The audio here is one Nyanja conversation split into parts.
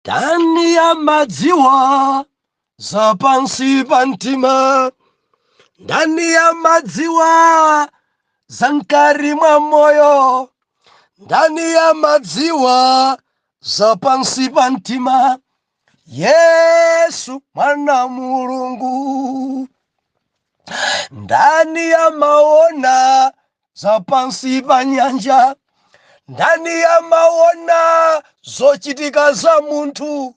Ndani amadziwa za pansi pa mtima? Ndani amadziwa za mkati mwa moyo? Ndani amadziwa za pansi pa mtima? Yesu mwana Mulungu. Ndani amaona za pansi pa nyanja? Ndani amaona zochitika za munthu?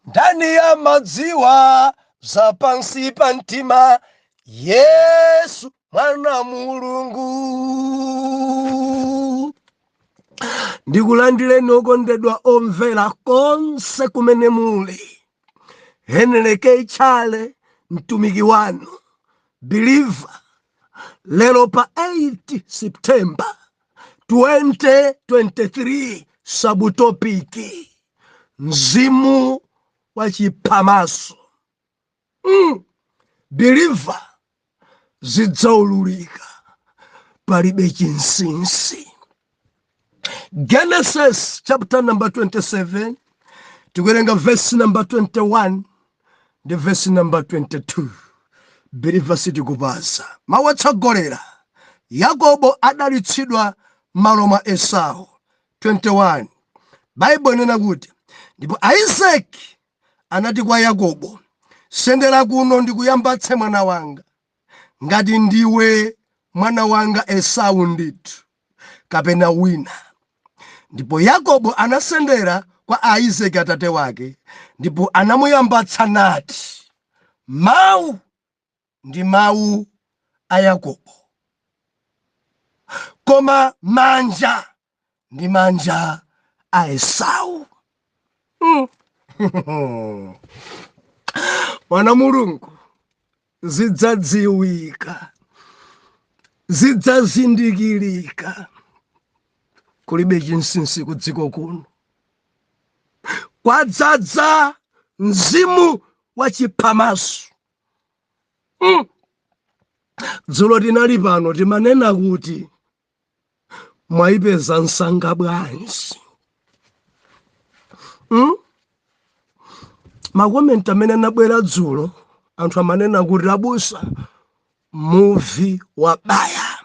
Ndani amadziwa za pansi pa mtima? Yesu mwana Mulungu. Ndikulandireni okondedwa omvera konse kumene muli. Henry K. Chale, mtumiki wanu believer, lero pa 8 September 2023, subtopic mzimu wa chiphamaso. Believer, zidzaululika, palibe chinsinsi. Genesis chapter number 27, tikuwerenga verse number 21 ndi verse number 22. Believer, sitikupaza mawu atsogolera. Yakobo adalitsidwa malo mwa Esau. 21, Baibo inena kuti, "Ndipo Isaki anati kwa Yakobo, 'Sendera kuno ndikuyambatse, mwana wanga, ngati ndiwe mwana wanga Esau ndithu kapena wina.' Ndipo Yakobo anasendera kwa Isaki atate wake, ndipo anamuyambatsa nati, 'Mawu ndi mawu a Yakobo, koma manja ndi manja a Esau.'" Mwana Mulungu, zidzadziwika, zidzazindikirika, kulibe chinsinsi ku dziko kuno. Kwadzadza mzimu wa chiphamaso. Dzulo tinali pano, timanena kuti mwayipeza msanga bwanji? Ma comment amene anabwera dzulo, anthu amanena kuti, "Abusa, muvi wabaya."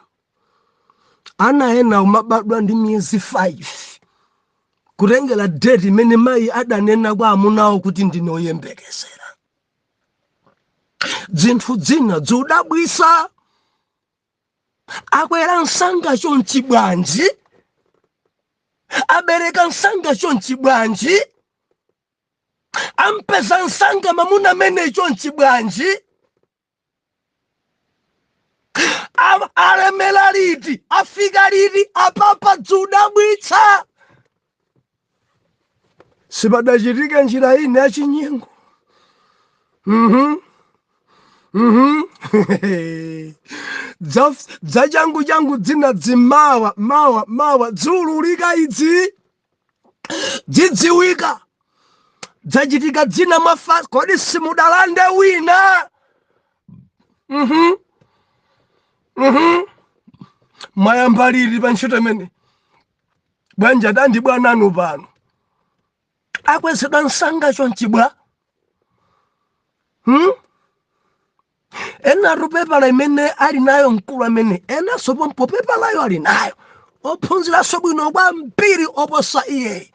Ana ena umabadwa ndi miyezi 5, kutengera date imene mayi adanena kwa amunawo kuti ndine oyembekezera. Dzinthu dzina dzudabwisa, akwera msanga chonchi bwanji? Abereka msanga chonchi bwanji? Ampeza msanga mamuna amene chonchi bwanji? Alemera liti? Afika liti apapa? Dzudabwitsa, sipadachitike njira ina yachinyengo. Dzachangu changu dzina dzimawa mawa mawa dziululika, idzi dzidziwika, dzachitika dzina mwafa. Kodi simudalande wina? Mwayamba liti pa ntchito imene? Bwanji adandi bwananu pano akwezedwa msanga chonchi bwa? Enatu pepala imene ali nayo mkulu amene, enanso pompo pepalayo ali nayo, ophunziranso bwino kwambiri oposa iye.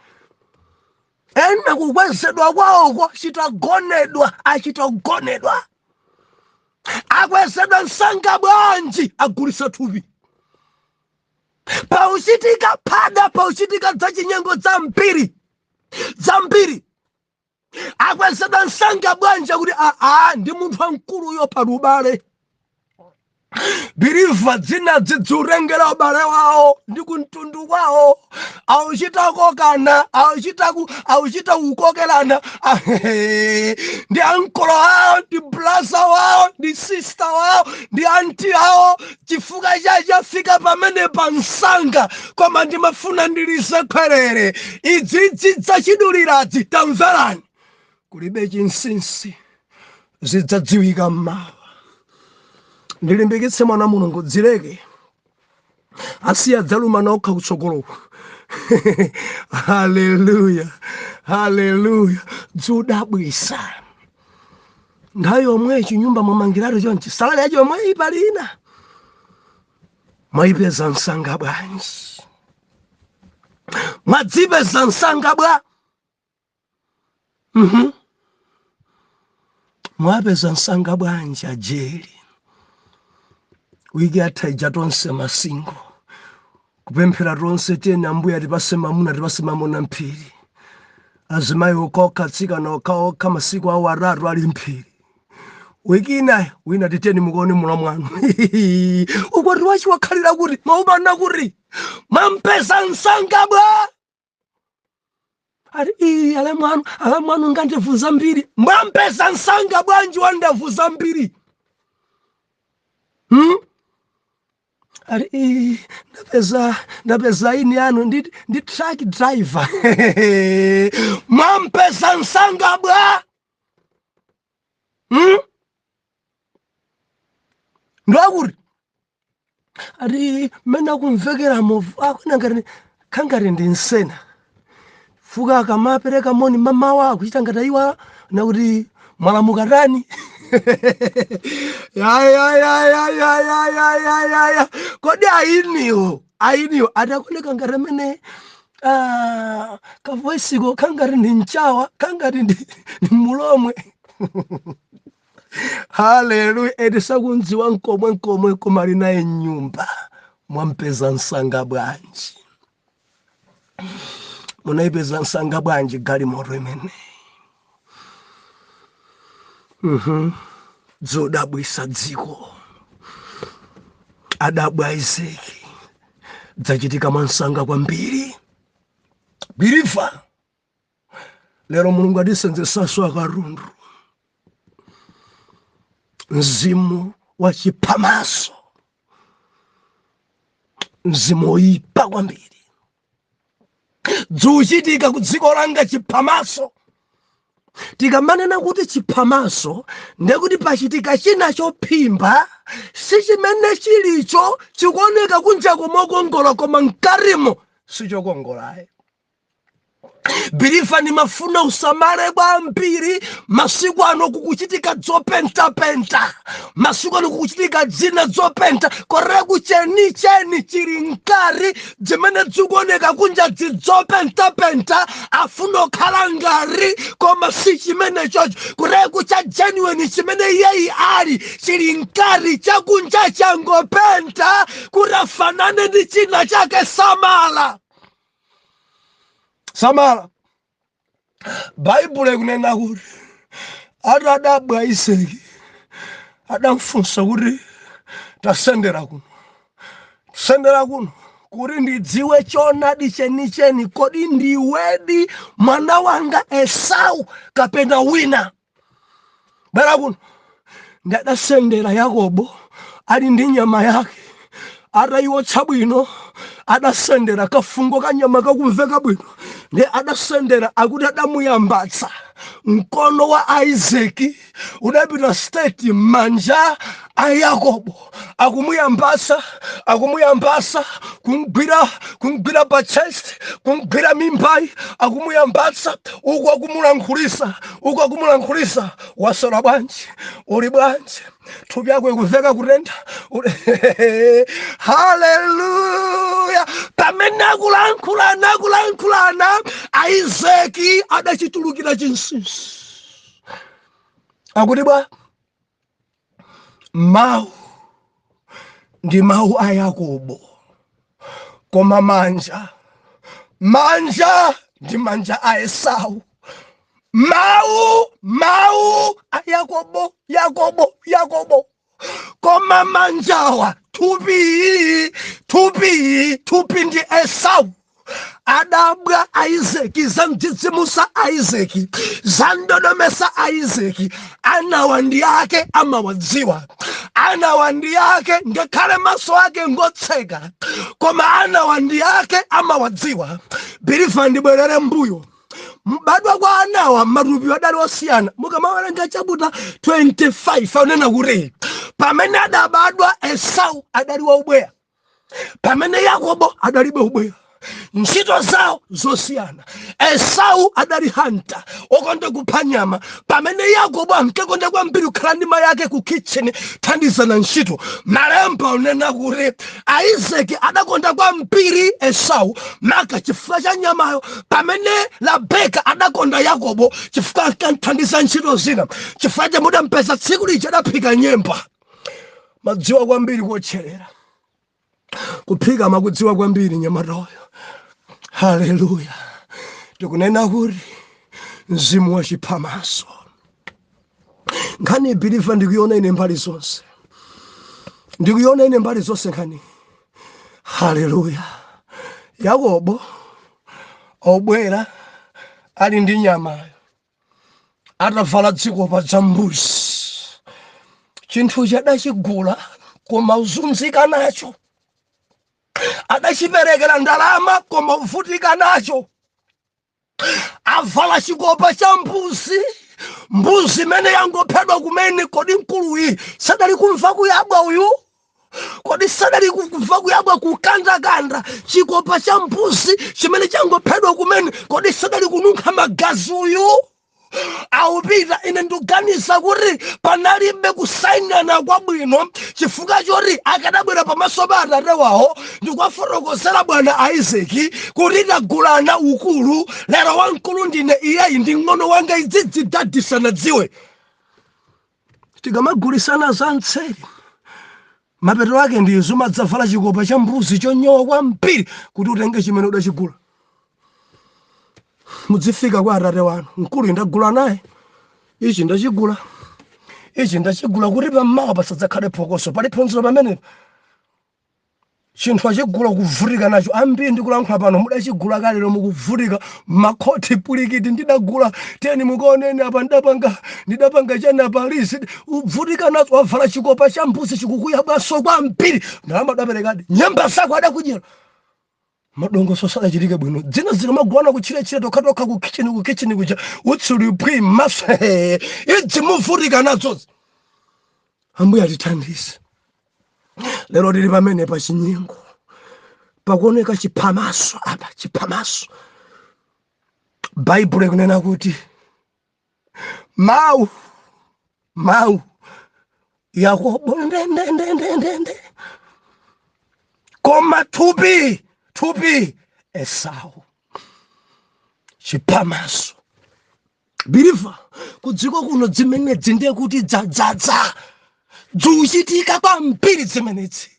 Ena kukwezedwa kwawoko chitagonedwa, achitagonedwa. Akwezedwa msanga bwanji? Agulisa thupi. Pauchitika phada, pauchitika zachinyengo zambiri zambiri. Akwezedwa msanga bwanji? Kuti aa, ndi munthu wamkuluyo pali ubale. Believer, dzina dzidziutengera ubale wawo ndi kumtundu kwawo, auchita kokana, auchita kukokerana ndi ankolo awo, ndi brother wawo, ndi sister wawo, ndi auntie awo. Chifukwa chachafika pamene pa msanga. Koma ndimafuna ndilize khwerere idzidzi dzachidulirazi. Tamverani, kulibe chinsinsi, zidzadziwika mmawa. Ndilimbikitse mwana Mulungu, dzileke, asiya dzaluma nokha kutsogoloko. Haleluya, haleluya! Zodabwisa, nthawi yomwe chinyumba mwamangiratu chonchi, salary yacho yomwe ipalina, mwayipeza msanga bwanji? Mwadzipeza msanga bwa? Mwapeza msanga bwanji ajeli? Wiki yatha ija tonse ma single kupemphera tonse, tiyeni Ambuye atipase mamuna, atipase mamuna mphiri. Azimayi okhaokha, atsikana okhaokha, masiku awo 3 ali mphiri. Wiki inayo wina titeni mukuone mula mwanu ukwati wachi wakhalira kuti maumana kuti mampeza msanga bwa? Ati iyi alamwanu, alamwanu ngandevu zambiri. Mwampeza msanga bwanji wa ndevu zambiri, Ati iyi ndapeza ini yanu ndi truck driver. Mwampeza msanga bwa, Ndwakuti ati mmene akumvekeramo akwina ngati khangati ndi nsena fuka, akamapereka moni mamawa akuchita ngati ayiwa nakuti mwalamuka tani. Ya ya ya ya ya ya ya ya ya ya! Kodi ayiniwo atakoneka ngati amene ka voice ko khangati ndi mchawa, khangati ndi mulomwe. Haleluya! Eti sakundziwa nkomwe nkomwe, koma ali naye mnyumba. Mwampeza msanga bwanji? Munayipeza msanga bwanji galimoto imene? Zodabwisa dziko, adabwa Isaki, dzachitika mwansanga kwambiri. Believer, lero Mulungu atisenzesanso akatundu. Mzimu wa chiphamaso, mzimu woyipa kwambiri, dzuchitika ku dziko langa chiphamaso. Tikamanena kuti chiphamaso, ndekuti pachitika china chophimba, si chimene chilicho. Chikuoneka kunja mokongola, koma mkatimo sichokongolayi. Believer, ndimafuna usamale kwambiri. Masiku ano kukuchitika dzopentapenta, masiku ano kukuchitika dzina dzopenta koreku. Chenicheni chili mkati, zimene zikuoneka kunja dzidzopentapenta, afuna okhala ngari, koma si chimene chocho. Kureku cha genuine chimene iyeyi ali chili mkati, chakunja changopenta kuti afanane ndi china chake. Samala, samala! Baibulo ikunena kuti atadabwa Isaki, adamfunsa kuti, "Tasendera kuno, sendera kuno kuti ndidziwe choonadi chenicheni. Kodi ndiwedi mwana wanga Esau kapena wina? Bwera kuno." Ndi adasendera Yakobo ali ndi nyama yake atayiwotcha bwino. Adasendera, kafungo ka nyama kakumveka bwino. Ndi adasendera, akuti adamuyambatsa. Mkono wa Isaki udapita straight m'manja a Yakobo, akumuyambasa, akumuyambasa, kumgwira, kumgwira pa chest, kumgwira mimbayi, akumuyambatsa uku akumulankhulisa, uku akumulankhulisa, "Wasala bwanji? Uli bwanji? Thupi yako ikumveka kutentha?" Haleluya! Pamene akulankhulana, akulankhulana, Aizeki adachitulukira chinsinsi. Akuti bwa mawu ndi mawu a Yakobo, koma manja, manja ndi manja a Esau. Mawu, mawu a Yakobo, Yakobo, Yakobo, koma manjawa, thupi, thupi, thupi ndi Esau. Adabwa Aizeki, zamdzidzimusa Aizeki, zandodomesa Aizeki. Anawa ndi ake, amawadziwa anawa ndi ake, ngakhale maso ake ngotseka, koma anawa ndi ake, amawadziwa. Believer, ndibwerere mbuyo. Mbadwa kwa anawa, matupi adali osiyana. Mukamawerenga chapter 25, anena kuti pamene adabadwa Esau adali waubweya, pamene Yakobo adalibe ubweya. Ntchito zawo zosiyana. Esau adali hunter, okonda kupha nyama, pamene Yakobo ankakonda kwambiri kukhala ndi mayi ake ku kitchen, thandizana ntchito. Malemba unena kuti Isaki adakonda kwambiri Esau maka chifukwa cha nyamayo, pamene Rabeka adakonda Yakobo chifukwa ankanthandiza ntchito zina. Chifukwa chamudampeza tsiku lija adaphika nyemba, madziwa kwambiri kuotcherera, kuphika makudziwa kwambiri nyamatoyo. Haleluya! Tikunena kuti mzimu wachiphamaso. Nkhani, believer, ndikuiona ine mbali zonse, ndikuiona ine mbali zonse nkhani. Haleluya! Yakobo obwera ali ndi nyamayo, atavala dzikopa za mbuzi, chinthu chadachigula koma uzunzika nacho, adachiperekera ndalama koma uvutika nacho. Avala chikopa cha mbuzi, mbuzi imene yangophedwa kumene. Kodi mkuluyi sadali kumva kuyabwa uyu? Kodi sadali kumva kuyabwa, kukandakanda chikopa cha mbuzi chimene changophedwa kumene? Kodi sadali kununkha magazi uyu? Awupita. Ine ndikuganiza kuti panalibe kusainana kwabwino, chifukwa choti akadabwera pamaso pa atate wawo ndikuwafotokozera bwana Isaki kuti tagulana ukulu lero, wamkulu ndine, iyeyi ndi mng'ono wanga, idzidzi dadisanadziwe. Tikamagulisana za mtseri, mapeto ake ndi zumadzavala chikopa cha mbuzi chonyowa kwambiri kuti utenge chimene udachigula. Mudzifika kwa atate wanu, mkulu, ndagula naye ichi, ndachigula ichi, ndachigula kuti pammawa pasadzakhale phokoso. Pali phunziro pamenepo. Chinthu achigula kuvutika nacho. Ambiri ndikulankhula pano mudachigula kalero, mukuvutika makhoti pulikiti. Ndidagula teni, mukaoneni apa, ndidapanga chani apa lisi, uvutika nazo. Wavala chikopa cha mbuzi, chikukuyabwaso kwambiri. Ndalama adaperekadi, nyemba zako adakudyera, madongoso sadachitike bwino. Dzina zikamagwana kutchirechire tokhatokha ku kitchen, ku kitchen kuja utsuli phwi maso, idzi muvutika nazozi. Ambuye atithandize. Lero tili pamene pa chinyengo, pakuoneka chiphamaso apa, chiphamaso. Baibulo ikunena kuti mawu, mawu Yakobo ndendendendende, koma thupi, thupi Esau. Chiphamaso, believer, kudziko kuno zimenezi ndiye kuti dzadzadza, zikuchitika kwambiri zimenezi.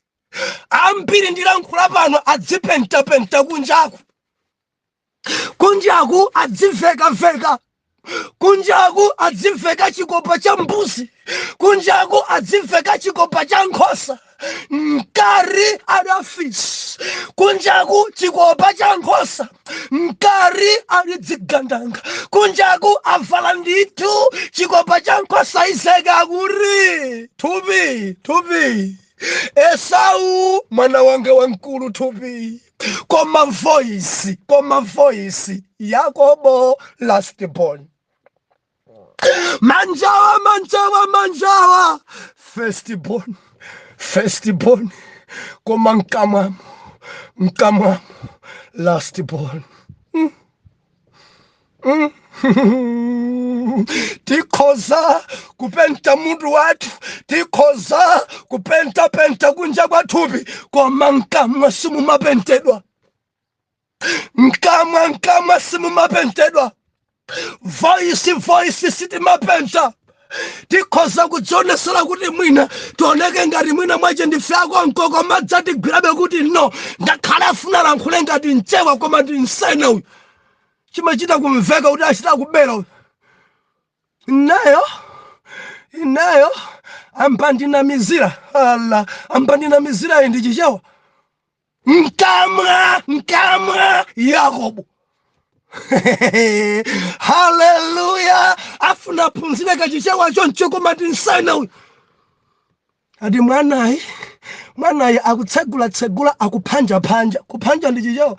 Ambiri ndilankhula pano adzipentapenta kunjaku, kunjaku adzivekaveka, kunjaku adziveka chikopa cha mbuzi, kunjaku adziveka chikopa cha nkhosa, mkari ali afisi. Kunjaku chikopa cha nkhosa, mkari ali dzigandanga. Kunjaku avala ndithu chikopa cha nkhosa. Isaka kuti thupi, thupi Esau, mwana wanga wamkulu, thupi, koma voice, koma voice Yakobo, last born. Manjawa, manjawa, manjawa first born, first born, koma mkamwamo, mkamwamo last born. Tikhoza kupenta mutu wathu, tikhoza kupentapenta kunja kwa thupi, koma mkamwa simumapentedwa. Mkamwa, mkamwa simumapentedwa. Voice, voice sitimapenta. Tikhoza kudzionesera kuti mwina tioneke ngati mwina mwache ndife akonko, koma dzatigwirabe kuti no, ngakhale afuna lankhule ngati mchewa, koma ndi msene uyu, chimachita kumveka kuti achita kubera uyu. Ineyo, ineyo ambandinamizira ala, ambandinamizira iyi ndi Chichewa. Mkamwa, mkamwa Yakobo. Haleluya! Afuna aphunzire kachichewa choncho, koma ndi msene uyu. Ati mwanayi, mwanayi akutsegula-tsegula, akuphanjaphanja. Kuphanja ndi Chichewa.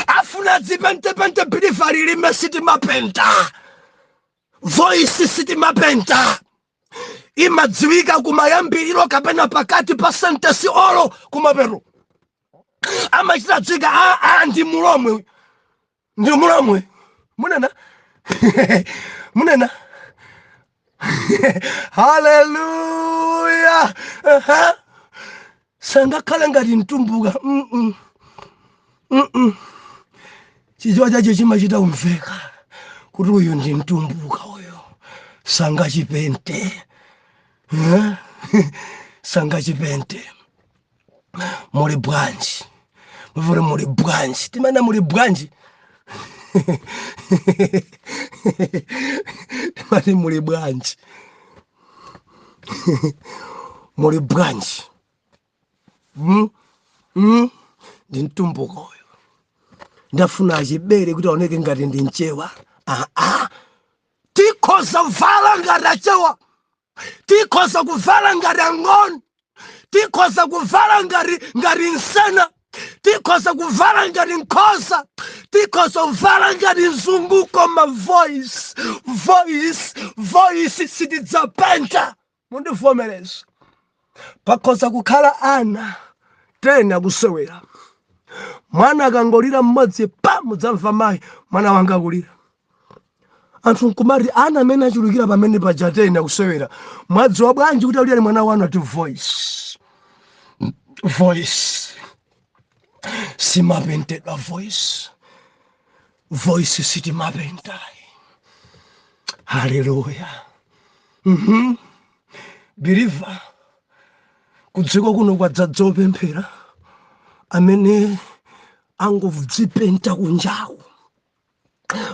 Afuna dzipentepente. Believer, lilime sitimapenta, voice sitimapenta, imadziwika kumayambiriro kapena pakati pa sentence olo kumapeto. Amachita dzika a ndi Mulomwe, ndi Mulomwe. Munena, munena haleluya. Aha. Sangakhale ngati Mtumbuka. Chichewa chache chimachita kumveka kuti uyu ndi Mtumbuka uyu, sangachipente. Eh? Sangachipente. Muli bwanji? Muvuri muli bwanji? Timana muli bwanji? Timati muli bwanji? Muli bwanji? Ndi Mtumbuka uyo, ndafuna achibere kuti aoneke ngati ndi Mchewa. Aa, tikhoza kuvala ngati Achewa, tikhoza kuvala ngati Angoni, tikhoza kuvala ngati Nsena, tikhoza kuvala ngati Nkhosa, tikhoza kuvala ngati Mzungu, koma voice, voice, voice sitidzapenta. Mundivomereza, pakhoza kukhala ana 10 akusewera, mwana akangolira mmodzi pa, mudzamva mayi, "Mwana wanga akulira." Anthu nkumati, "Ana amene achulukira pamene paja 10 akusewera, mwadziwa bwanji kuti alira mwana wanu?" Ati voice, voice simapentedwa, voice, voice sitimapentayi. Haleluya. Believer, kudziko kuno kwadzadza opemphera amene angodzipenta kunjaku,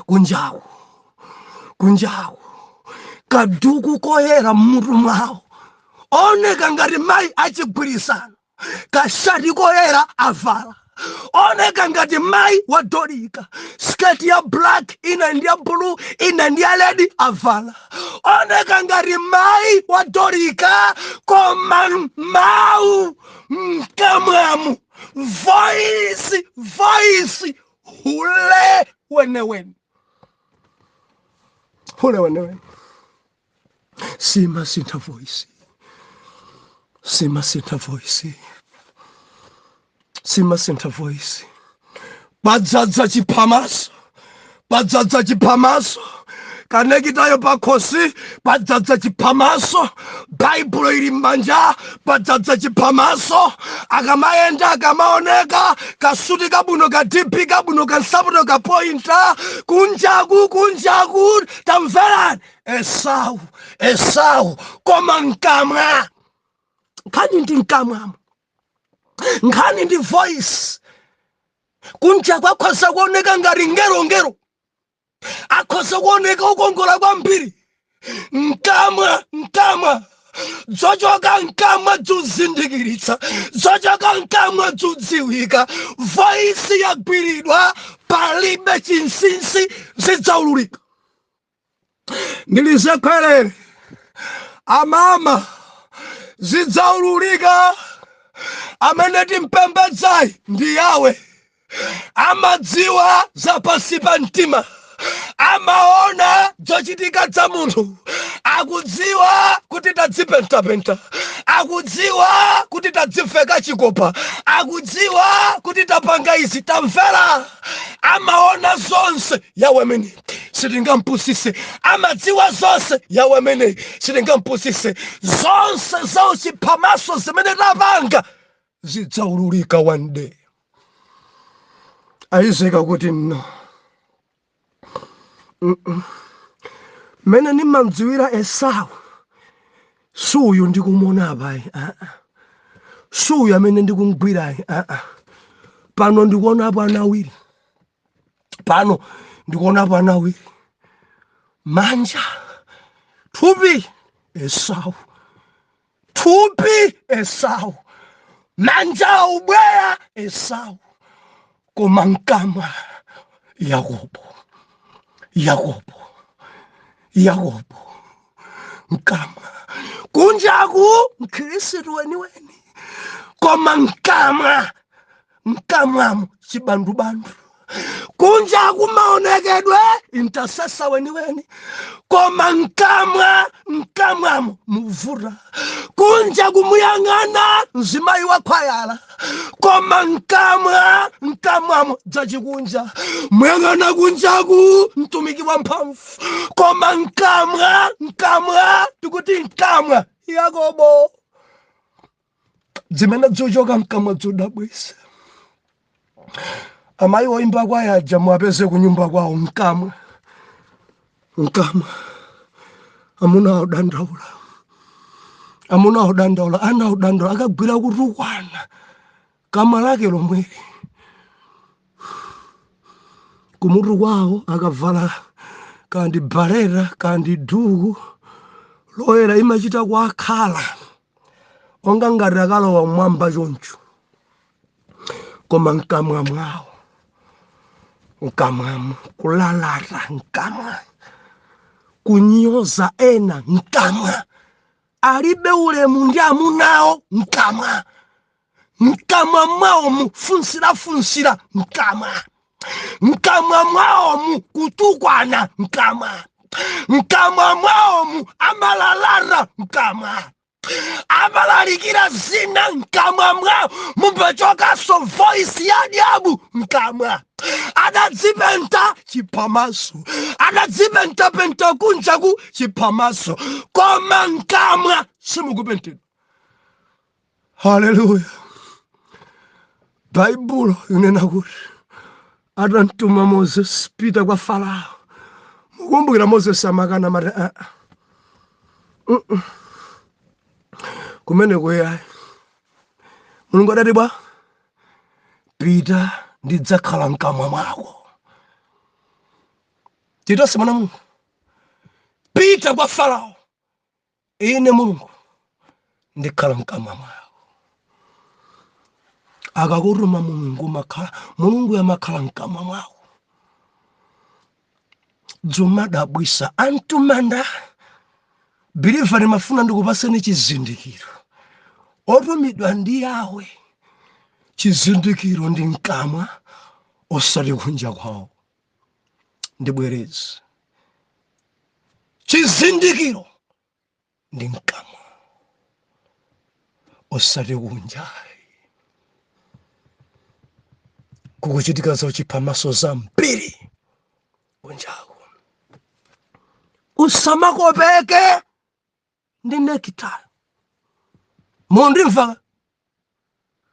kunjaku, kunjaku, kaduku koyera mmutu mwawo, oneka ngati mayi achigwirizano, kashati koyera avala, oneka ngati mayi wa Dorika, sketi ya black, ina ndi ya blue, ina ndi ya red, avala, oneka ngati mayi wa Dorika, koma mawu mkamwamu, voice, voice, hule wenewene, hule wenewene. Simasintha voice, simasintha voice, simasintha voice. Padzadza chiphamaso, padzadza chiphamaso, kanekitayo pakhosi, padzadza chiphamaso, Baibulo ili m'manja, padzadza chiphamaso. Akamayenda, akamaoneka, kasuti kabwino, ka DP kabwino, kansapato kapointa, kunjaku, kunjaku, tamverani, Esau, Esau, koma mkamwa, nkhani ndi mkamwamo, nkhani ndi voice. Kunja kwakhoza kuoneka ngati ngerongero, akhoza kuoneka ukongola kwambiri, mkamwa, mkamwa, zochoka mkamwa zuzindikiritsa, zochoka mkamwa zudziwika. Voice yagwiridwa, palibe chinsinsi, zidzaululika. Ndilizekhwerere amama, zidzaululika. Amene timpembedzayi ndi Yawe, amadziwa za pansi pa mtima, amaona zochitika za munthu, akudziwa kuti tadzipentapenta, akudziwa kuti tadziveka chikopa, akudziwa kuti tapanga izi. Tamvera, amaona zonse Yawe amene sitingampusise, amadziwa zonse Yawe amene sitingampusise. Zonse za uchiphamaso zimene tapanga zidzaululika one day. Aizeka kuti no. Mmene ndimamdziwira Esau suyu ndikumuona apayi. Aa, suyu amene ndikumgwirayi. Aa, pano ndikuonapo ana awiri, pano ndikuonapo ana awiri, manja, thupi Esau, thupi Esau, manja ubweya Esau, koma mkamwa Yakobo, Yakobo, Yakobo. Mkamwa, kunjaku Mkhristu weniweni, koma mkamwa, mkamwamo chibandubandu. Kunja kumaonekedwe intercessor weniweni, koma mkamwa, mkamwamo muvuta. Kunja kumuyang'ana mzimayi wa khwayala, koma mkamwa, mkamwamo dzachikunja. Muyang'ana kunjaku mtumiki wa mphamvu, koma mkamwa, mkamwa, tikuti mkamwa Yakobo, zimene zochoka mkamwa zodabwisa. Amayi oimba kwaya aja muwapeze kunyumba kwawo, mkamwa, mkamwa, amuna odandaula, amuna odandaula, ana odandaula, akagwira kutukwana kamwa lake lomweli kumutu kwawo, akavala kandi balera kandi duku loyera, imachita kuakhala onga ngati akalowa mwamba choncho, koma mkamwa mwawo, mkamwamo kulalata, mkamwa kunyoza ena, mkamwa alibe ulemu ndi amunawo, mkamwa, mkamwa mwawomu funsirafunsira, mkamwa, mkamwa mwawomu kutukwana, mkamwa, mkamwa mwawomu amalalata, mkamwa amalalikira zina, mkamwa mwawo mumbachokaso voice ya diabu, mkamwa adadzipenta chiphamaso, adadzipentapenta kunjaku chiphamaso, koma mkamwa simukupentedwa. Haleluya! Baibulo inena kuti atamtuma Moses, pita kwa Farao. Mukumbukira Moses amakana, amati, "Ah, kumene kuyayi." Mulungu adati, "Bwa pita, ndidzakhala mkamwa mwako." Titose mwana Mulungu, pita kwa Farao, ine Mulungu ndikhala mkamwa mwako. Akakutuma Mulungu, makhala Mulungu yamakhala mkamwa mwako. Dzomadabwisa antumanda believer, ndimafuna ndikupaseni chizindikiro. Otumidwa ndi Yawe, chizindikiro ndi mkamwa, osati kunja kwawo. Ndibwereze, chizindikiro ndi mkamwa, osati kunja. Kukuchitika zochiphamaso zambiri kunjako. Usamakopeke ndi necktie, mundimva?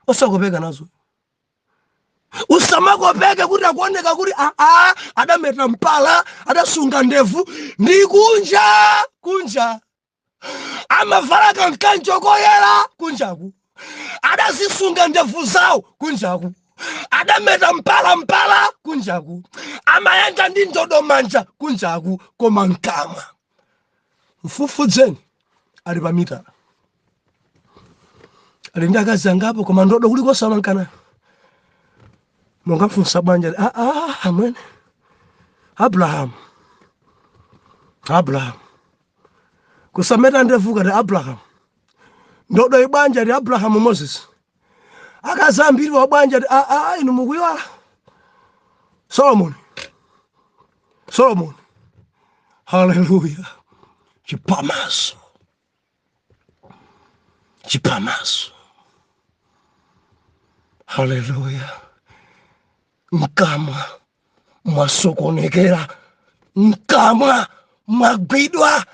Osakopeka nazo. Usamakopeke kuti akuoneka kuti aa, adameta mpala, adasunga ndevu. Ndi kunja, kunja amavala kankanjo koyera, kunjaku adazisunga ndevu zawo, kunjaku adameta mpala mpala, kunjaku amayenda ndi ndodo manja, kunjaku, koma mkamwa mfufudzeni ali pa mitala, ali ndi akazi angapo, koma ndodo kulikonse amankana. Mungamfunsa bwanja? Ah, amwene, Abraham, Abraham kusameta ndevu kati Abraham, ndodo ibwanja ti Abraham, Moses akazi ambiri wabwanja ti ah, inu mukuyiwala Solomon, Solomon. Haleluya! Chipamaso, chipamaso. Haleluya! Mkamwa mwasokonekera, mkamwa mwagwidwa,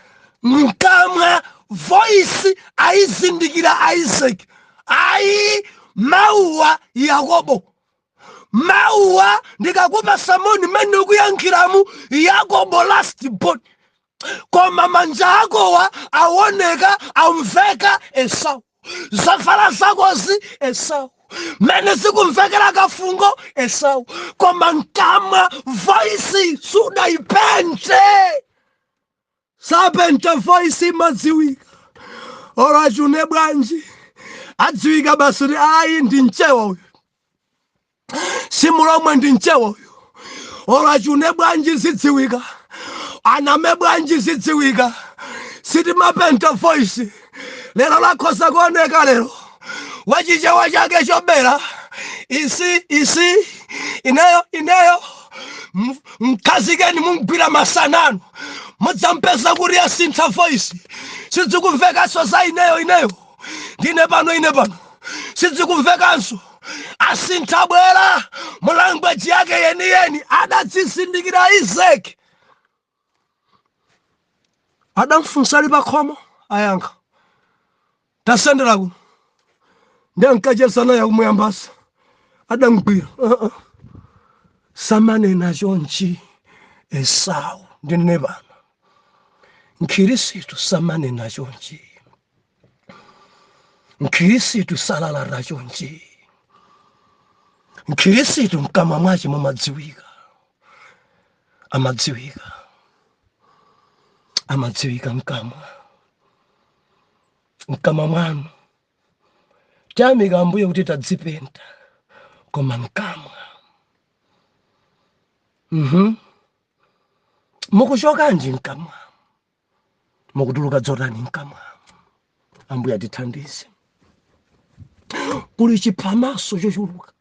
mkamwa voice ayizindikira Isaac, ayi mauwa Yakobo, mauwa ndikakupa samoni mmene ukuyankhiramu Yakobo last born, koma manja akowa aoneka amveka Esau, zavala zakozi Esau, mene zikumvekera kafungo Esau, koma mkamwa voice sudaipente. Sapenta voice, imadziwika. Olo achune bwanji, adziwika basi kuti ayi, ndi mchewa uyu, simulomwe, ndi mchewa uyu. Olo achune bwanji, zidziwika. Aname bwanji, zidziwika. Sitimapenta voice. Lero lakhoza kuoneka lero wachichewa chake chobera isi isi. Ineyo, ineyo, mkhazikeni, mumgwira masanano, mudzampeza kuti asintha voice. Sidzikumvekanso za ineyo, ineyo ndine pano, ine pano, sidzikumvekanso. Asintha, bwera mu language yake yeniyeni. Adadzizindikira Isake, adamfunsa ali pakhomo, ayankha, "Tasendera kuno." Ndi ankacheza naye akumuyambasa, adamgwira. Uh-uh. Samanena chonchi Esau. Ndinene pano, Mkhirisitu samanena chonchi, Mkhirisitu salalata chonchi. Mkhirisitu mkamwa mwache mumadziwika, amadziwika, amadziwika mkamwa, mkamwa mwanu. Tiyamika Ambuye kuti tadzipenta, koma mkamwa, Mukuchokanji mkamwa? Mukutuluka dzotani mkamwa? Ambuye atithandize. Kuli chiphamaso chochuluka,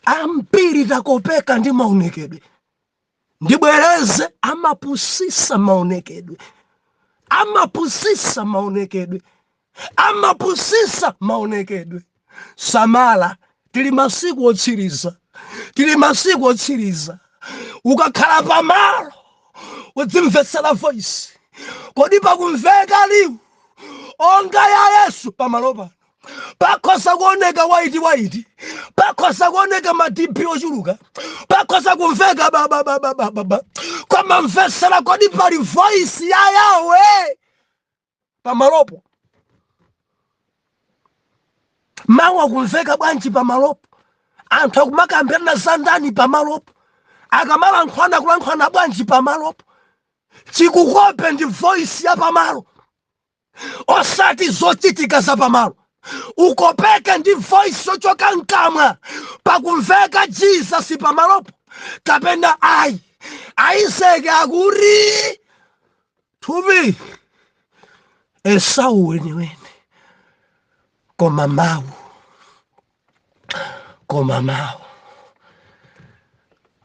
ambiri takopeka ndi maonekedwe. Ndibwereze, amapusisa maonekedwe, amapusisa maonekedwe, amapusisa maonekedwe. Samala, tili masiku otsiriza, tili masiku otsiriza. Ukakhala pamalo, udzimvetsera voice. Kodi pakumveka liwu onga ya Yesu pamalo pano? Pakhoza kuoneka white white, pakhoza kuoneka ma DP ochuluka, pakhoza kumveka babababababa, koma mvetsera, kodi pali voice ya Yawe pamalopo? Mawu akumveka bwanji pamalopo? Anthu akumakambirana za ndani pamalopo? Akamalankhulana, kulankhulana bwanji pamalopo? Chikukope ndi voice ya pamalo, osati zochitika za pamalo. Ukopeke ndi voice yochoka mkamwa. Pakumveka Jesus pamalopo kapena ayi? Aiseke akuti thupi Esau weniweni, koma mawu, koma mawu.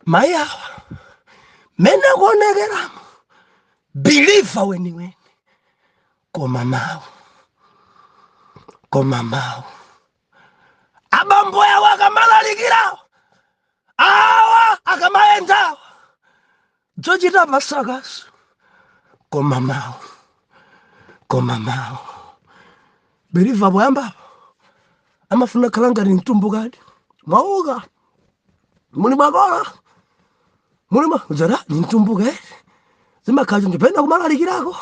Mayi awa mene akuonekeramo, believer weniweni, koma mawu, koma mawu. Abambo yawo akamalalikirawo, awa akamayendawo, zochita pasakaso, koma mawu, koma mawu. Believer poyambapo amafuna khala ngati mtumbukadi. "Mwauka, muli mwakola, muli mwa udzati ni mtumbuka ere." Zimakhala choncho pena kumalalikirako.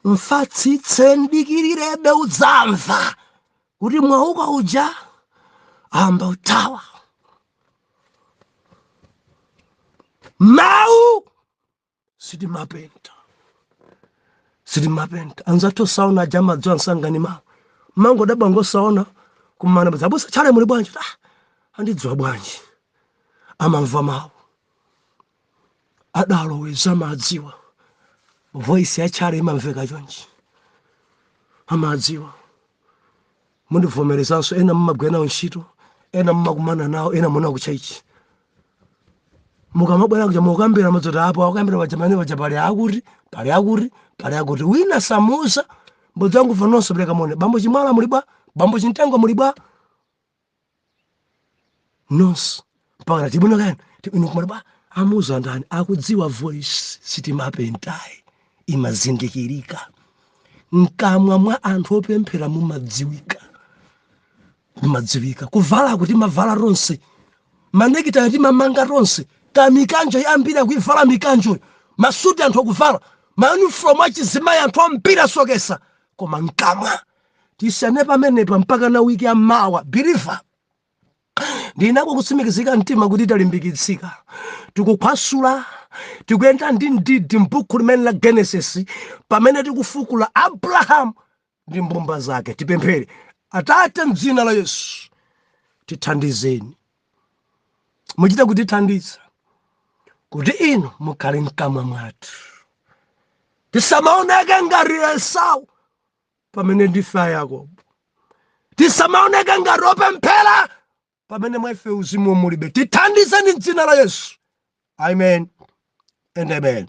Mfatsitse, ndikirirebe, udzamva kuti mwauka uja amba utawa. Mawu sitimapenta, sitimapenta. Anzathu osaona aja amadziwa msangani mawu. Mangodabwa ngosaona kumana, "Abusa Tchale, muli bwanji?" "Ah, andidziwa bwanji?" Amamva mawu, adaloweza, amadziwa voice ya Tchale imamveka chonchi, amadziwa. Mundivomerezanso, ena mumagwira nawo ntchito, ena mumakumana nawo, ena muna kuchurch. Mukamabwera kuja, mukambira madzoti apo akambira paja, paja pali akuti, pali akuti, pali akuti. Wina samusa mbodzi wangu nonse, pereka mone. Bambo Chimwala muli bwa? Bambo Chintengo muli bwa? Nonse mpaka tibwino kani inu kumali bwa? Amuza ndani? Akudziwa voice. Sitimapentayi, imazindikirika. Mkamwa mwa anthu opemphera mumadziwika, mumadziwika. Kuvala kuti mavala tonse, manekitayo timamanga tonse, kamikanjo yambiri akuivala mikanjoyo, masuti anthu akuvala, mauniform achizimayi anthu ambiri asokesa, koma mkamwa. Tisiyane pamenepa mpaka na wiki yamawa. Believer, ndinako kutsimikizika mtima kuti talimbikitsika, tikukhwasula, tikuyenda ndi ndidi m'buku limene la Genesis, pamene tikufukula Abrahamu ndi mbumba zake. Tipemphere. Atate, mdzina la Yesu, tithandizeni, muchite kutithandiza kuti inu mukhale mkamwa mwathu, tisamaoneke ngati Esau pamene ndife a Yakobo, tisamaoneke ngati opemphera. Pamene mwa ife uzimu mulibe. Tithandizeni m'dzina la Yesu. Amen and amen.